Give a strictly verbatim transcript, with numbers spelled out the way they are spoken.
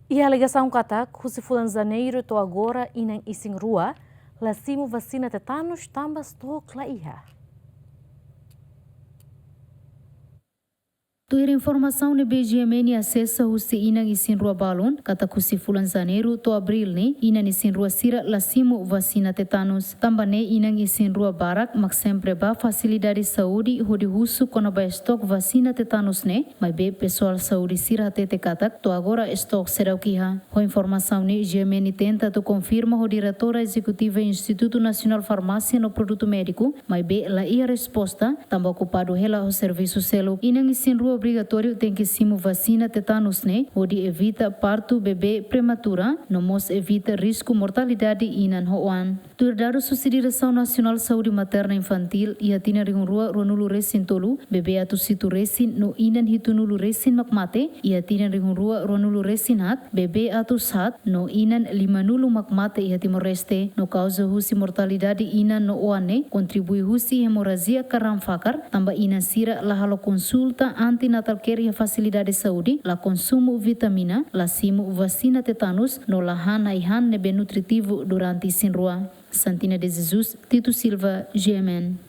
Iha alegasaun katak husi fulan Janeiru to'o agora inan isin rua la simu vasina tetanus tanba stok la iha. Tuir informasaun ne'ebé GMN asesa husi inan isin rua balun, katak husi fulan Janeiru to'o Abríl ne'e, inan isin rua sira la simu vasina tetanus. Tanba ne'e inan isin rua barak mak sempre bá fasilidade saúde hodi husu kona-ba stok vasina tetanus ne'e, maibé pesoál saúde sira hatete katak to'o agora stok seidauk iha. Ho informasaun ne'e GMN tenta atu konfirma ho diretora ezekutiva Institutu Nasionál Farmásia no Produtu Médiku, maibé la iha resposta, tanba okupadu hela ho servisu seluk. Inan isin rua obrigatóriu tenke simu vasina tetanus ne'e, hodi evita partu bebé prematura, no mós evita risku mortalidade inan ho oan. Tuir dadus husi Diresaun Nasionál Saúde Materna Infantíl, iha tinan rihun rua ruanulu resin tolu, bebé atus hitu resin no inan hitunulu resin mak mate, iha tinan rihun rua ruanulu resin haat, bebé atus haat no inan limanulu mak mate iha Timor-Leste. No kauza husi mortalidade inan no oan ne'e kontribui husi hemorajia karrang fakar, tanba inan sira la halo konsulta antenatal care iha fasilidade saúde, la konsumu vitamina, la simu vasina tetanus, no la han ai-han ne'ebé nutritivu durante isin rua. Santina de Jesus, Tito Silva, GMN.